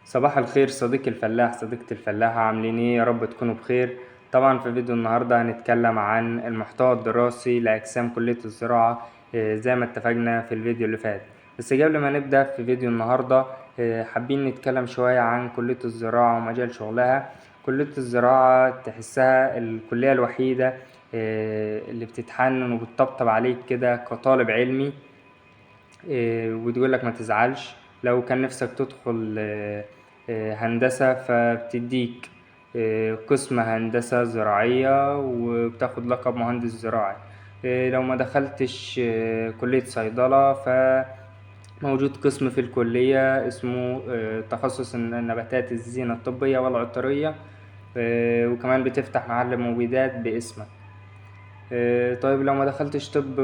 صباح الخير صديقي الفلاح، صديقتي الفلاحة، عاملين ايه؟ يا رب تكونوا بخير. طبعا في فيديو النهاردة هنتكلم عن المحتوى الدراسي لأجسام كلية الزراعة، زي ما اتفقنا في الفيديو اللي فات. بس قبل ما نبدأ في فيديو النهاردة، حابين نتكلم شوية عن كلية الزراعة ومجال شغلها. كلية الزراعة تحسها الكلية الوحيدة، اللي بتتحنن وبتطبطب عليك كده كطالب علمي، وتقولك ما تزعلش لو كان نفسك تدخل هندسة، فبتديك قسم هندسة زراعية وبتاخد لقب مهندس زراعي. لو ما دخلتش كلية صيدلة، فموجود قسم في الكلية اسمه تخصص النباتات الزينة الطبية والعطرية، وكمان بتفتح معلم مبيدات باسمك. طيب لو ما دخلتش طب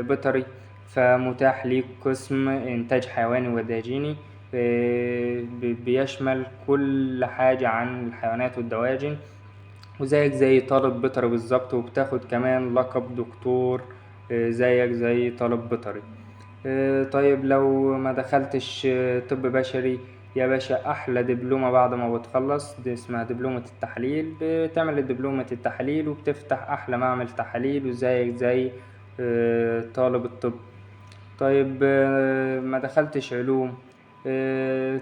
بيطري، فمتاح ليك قسم إنتاج حيواني وداجيني، بيشمل كل حاجة عن الحيوانات والدواجن، وزيك زي طالب بيطري بالظبط، وبتاخد كمان لقب دكتور، زيك زي طالب بيطري. طيب لو ما دخلتش طب بشري، يا باشا أحلى دبلومة بعد ما بتخلص، دي اسمها دبلومة التحاليل، بتعمل دبلومة التحاليل وبتفتح أحلى معمل تحاليل، وزيك زي طالب الطب. طيب ما دخلتش علوم،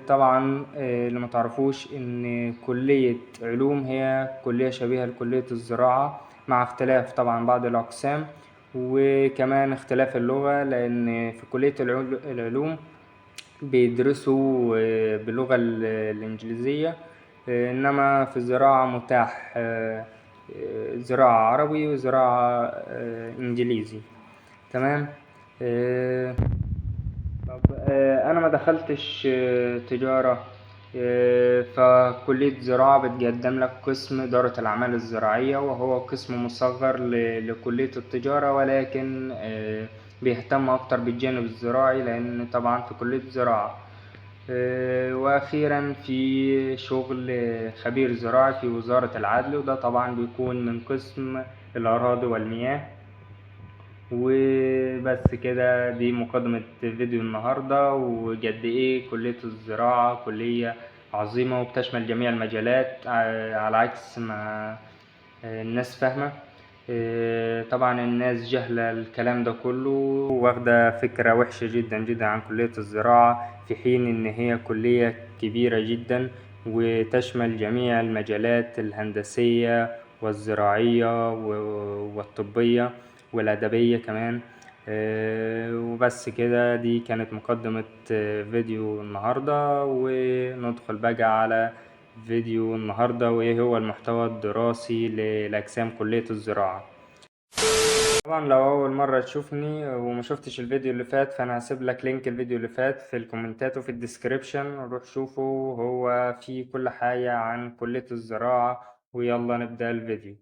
طبعا اللي ما تعرفوش ان كلية علوم هي كلية شبيهة لكلية الزراعة، مع اختلاف طبعا بعض الأقسام، وكمان اختلاف اللغة، لأن في كلية العلوم بيدرسوا باللغة الإنجليزية، إنما في الزراعة متاح زراعة عربي وزراعة إنجليزي. تمام. طب أنا ما دخلتش تجارة، فكلية زراعة بتقدم لك قسم إدارة الأعمال الزراعية، وهو قسم مصغر لكلية التجارة، ولكن بيهتم أكتر بالجانب الزراعي، لأن طبعا في كلية زراعة. وأخيرا في شغل خبير زراعي في وزارة العدل، وده طبعا بيكون من قسم الأراضي والمياه. وبس كده، دي مقدمة فيديو النهاردة، وقد إيه كلية الزراعة كلية عظيمة وبتشمل جميع المجالات، على عكس ما الناس فاهمة. طبعا الناس جهلة الكلام ده كله، واخدة فكرة وحشة جدا جدا عن كلية الزراعة، في حين إن هي كلية كبيرة جدا وتشمل جميع المجالات الهندسية والزراعية والطبية والأدبية كمان. وبس كده، دي كانت مقدمة فيديو النهاردة، وندخل بقى على فيديو النهاردة وإيه هو المحتوى الدراسي لأجسام كلية الزراعة. طبعا لو أول مرة تشوفني وما شفتش الفيديو اللي فات، فأنا هسيب لك link الفيديو اللي فات في الكومنتات وفي ال description، روح شوفه، هو فيه كل حاجة عن كلية الزراعة. ويلا نبدأ الفيديو.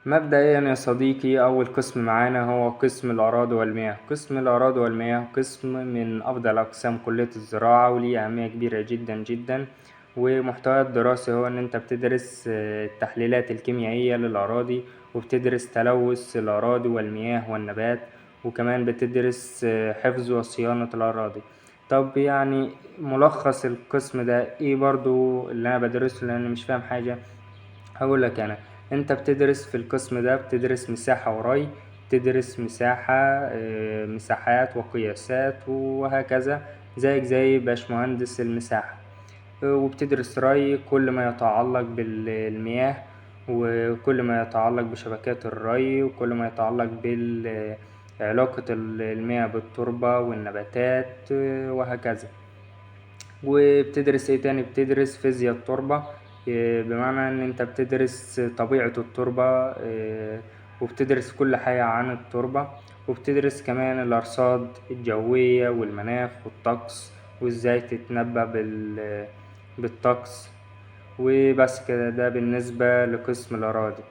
مبدئيا يا صديقي، أول قسم معانا هو قسم الأراضي والمياه. قسم الأراضي والمياه قسم من أفضل أقسام كلية الزراعة، وليه أهمية كبيرة جدا جدا. ومحتوى الدراسي هو إن أنت بتدرس التحليلات الكيميائية للأراضي، وبتدرس تلوث الأراضي والمياه والنبات، وكمان بتدرس حفظ وصيانة الأراضي. طب ملخص القسم ده إيه برضو اللي أنا بدرسه لأن مش فاهم حاجة؟ هقول لك أنا، أنت بتدرس في القسم ده بتدرس مساحة وري، بتدرس مساحات وقياسات وهكذا، زيك زي باشمهندس المساحة. وبتدرس ري، كل ما يتعلق بالمياه، وكل ما يتعلق بشبكات الري، وكل ما يتعلق بعلاقة المياه بالتربة والنباتات وهكذا. وبتدرس ايه تاني؟ بتدرس فيزياء التربة، بمعنى ان انت بتدرس طبيعة التربة، وبتدرس كل حاجة عن التربة، وبتدرس كمان الأرصاد الجوية والمناخ والطقس، وازاي تتنبأ بالطقس. وبس كده، ده بالنسبة لقسم الأراضي.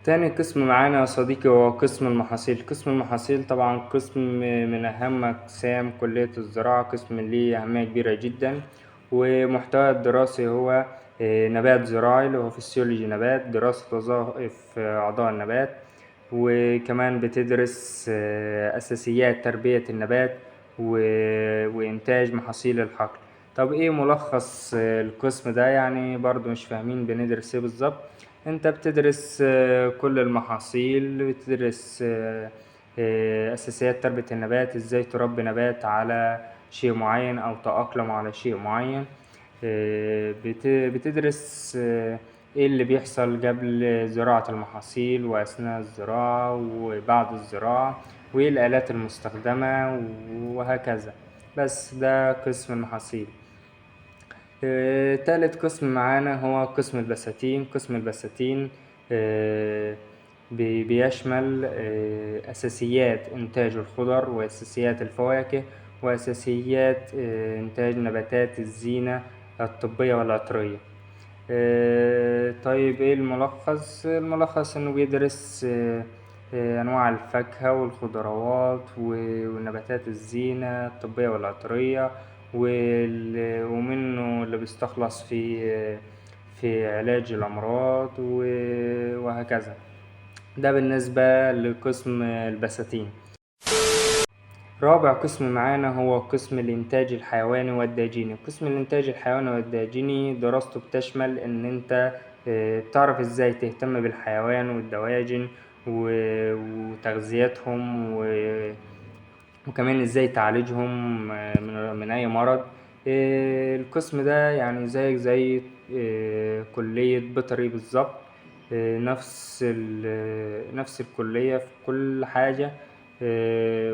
تاني قسم معانا يا صديقي هو قسم المحاصيل. قسم المحاصيل طبعا قسم من أهم أقسام كلية الزراعة، قسم ليه أهمية كبيرة جدا. ومحتوى الدراسي هو نبات زراعي اللي هو فسيولوجي نبات، دراسة وظائف أعضاء النبات، وكمان بتدرس أساسيات تربية النبات وإنتاج محاصيل الحقل. طب ايه ملخص القسم ده؟ يعني برضو مش فاهمين بندرس ايه بالظبط. انت بتدرس كل المحاصيل، بتدرس أساسيات تربية النبات، ازاي تربي نبات على شيء معين أو تأقلم على شيء معين، بتدرس ايه اللي بيحصل قبل زراعة المحاصيل وأثناء الزراعة وبعد الزراعة، وايه الآلات المستخدمة وهكذا. بس ده قسم المحاصيل. تالت قسم معانا هو قسم البساتين. قسم البساتين بيشمل أساسيات إنتاج الخضر وأساسيات الفواكه وأساسيات إنتاج نباتات الزينة الطبية والعطرية. طيب ايه الملخص؟ الملخص انه بيدرس أنواع الفاكهة والخضروات ونباتات الزينة الطبية والعطرية، ومنه اللي بيستخلص في علاج الأمراض وهكذا. ده بالنسبة لقسم البساتين. رابع قسم معانا هو قسم الإنتاج الحيواني والداجيني. قسم الإنتاج الحيواني والداجيني دراسته بتشمل إن أنت بتعرف إزاي تهتم بالحيوان والدواجن وتغذيتهم وكمان إزاي تعالجهم من أي مرض. القسم ده يعني زيك زي كلية بيطري بالظبط، نفس الكلية في كل حاجة.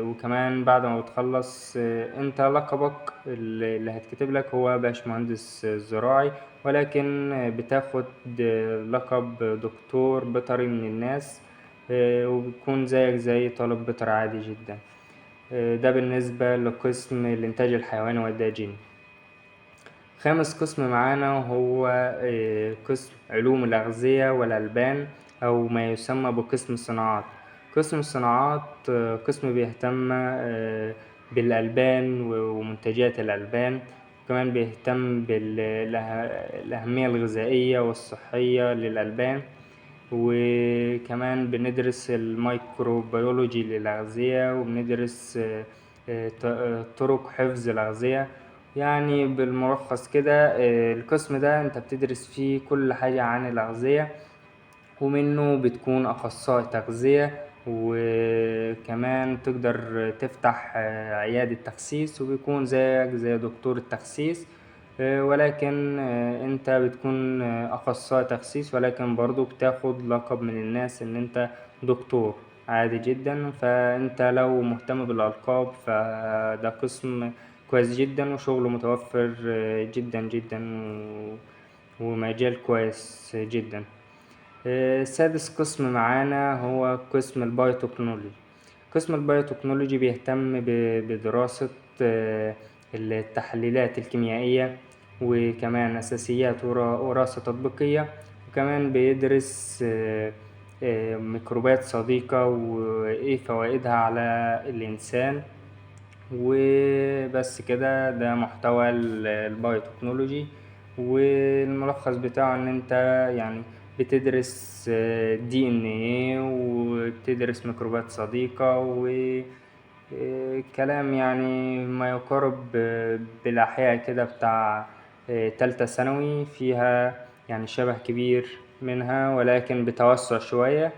وكمان بعد ما بتخلص، انت لقبك اللي هيتكتب لك هو باشمهندس زراعي، ولكن بتاخد لقب دكتور بيطري من الناس، وبتكون زيك زي طالب بيطري عادي جدا. ده بالنسبة لقسم الإنتاج الحيواني والداجيني. خامس قسم معانا هو قسم علوم الأغذية والألبان، أو ما يسمى بقسم الصناعات. قسم الصناعات قسم بيهتم بالألبان ومنتجات الألبان، وكمان بيهتم بالأهمية الغذائية والصحية للألبان، وكمان بندرس الميكروبيولوجي للأغذية، وبندرس طرق حفظ الأغذية. يعني بالملخص كده، القسم ده انت بتدرس فيه كل حاجة عن الأغذية، ومنه بتكون أخصائي تغذية، وكمان تقدر تفتح عيادة تخسيس وبيكون زيك زي دكتور التخسيس، ولكن انت بتكون أخصائي تخسيس، ولكن برضو بتاخد لقب من الناس ان انت دكتور عادي جدا. فانت لو مهتم بالألقاب فده قسم كويس جدا وشغله متوفر جدا جدا ومجال كويس جدا. سادس قسم معانا هو قسم ال biotechnology. قسم ال biotechnology بيهتم بدراسة التحليلات الكيميائية، وكمان أساسيات وراثة تطبيقية، وكمان بيدرس ميكروبات صديقة وإيه فوائدها على الإنسان. وبس كده، ده محتوى ال biotechnology. والملخص بتاعه إن انت يعني بتدرس DNA وبتدرس ميكروبات صديقة وكلام يعني ما يقارب بالأحياء كده بتاع تالتة ثانوي، فيها يعني شبه كبير منها ولكن بتوسع شوية.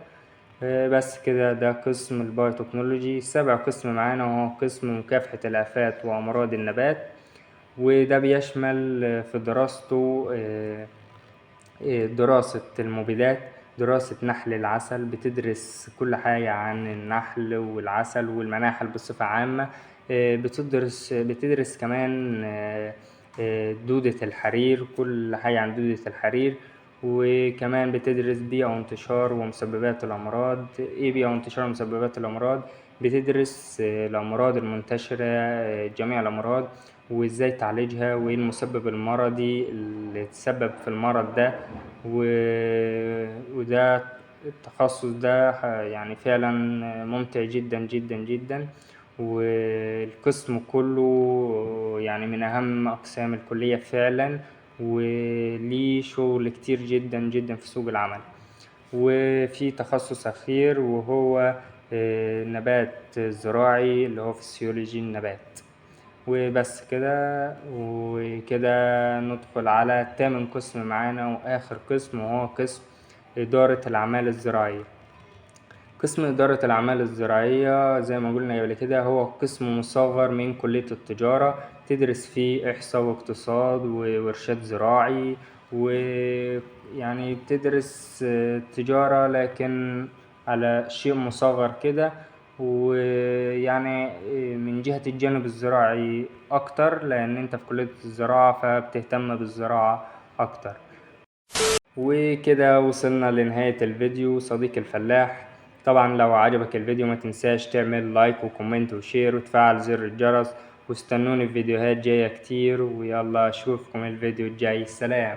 بس كده، ده قسم ال biotechnology. سابع قسم معانا وهو قسم مكافحة الآفات وأمراض النبات، وده بيشمل في دراسته دراسة المبيدات، دراسة نحل العسل، بتدرس كل حاجة عن النحل والعسل والمناحل بصفة عامة، بتدرس كمان دودة الحرير، كل حاجة عن دودة الحرير، وكمان بتدرس بيئة وانتشار ومسببات الأمراض. ايه بيئة وانتشار ومسببات الأمراض؟ بتدرس الأمراض المنتشرة، جميع الأمراض وازاي تعالجها، وايه المسبب المرضي اللي تسبب في المرض ده، وده التخصص ده يعني فعلا ممتع جدا جدا جدا، والقسم كله يعني من أهم أقسام الكلية فعلا، وليه شغل كتير جدا جدا في سوق العمل. وفي تخصص أخير وهو نبات زراعي اللي هو فسيولوجي النبات. وبس كده. وكده ندخل على تامن قسم معانا وآخر قسم، وهو قسم إدارة الأعمال الزراعية. قسم إدارة الأعمال الزراعية زي ما قلنا قبل كده هو قسم مصغر من كلية التجارة، تدرس فيه إحصاء واقتصاد وإرشاد زراعي، ويعني بتدرس تجارة لكن على شيء مصغر كده، ويعني من جهة الجانب الزراعي أكتر لأن أنت في كلية الزراعة فبتهتم بالزراعة أكتر. وكده وصلنا لنهاية الفيديو صديقي الفلاح. طبعا لو عجبك الفيديو ما تنساش تعمل like و comment و share وتفعل زر الجرس، واستنوني في فيديوهات جاية كتير، ويلا اشوفكم الفيديو الجاي. سلام.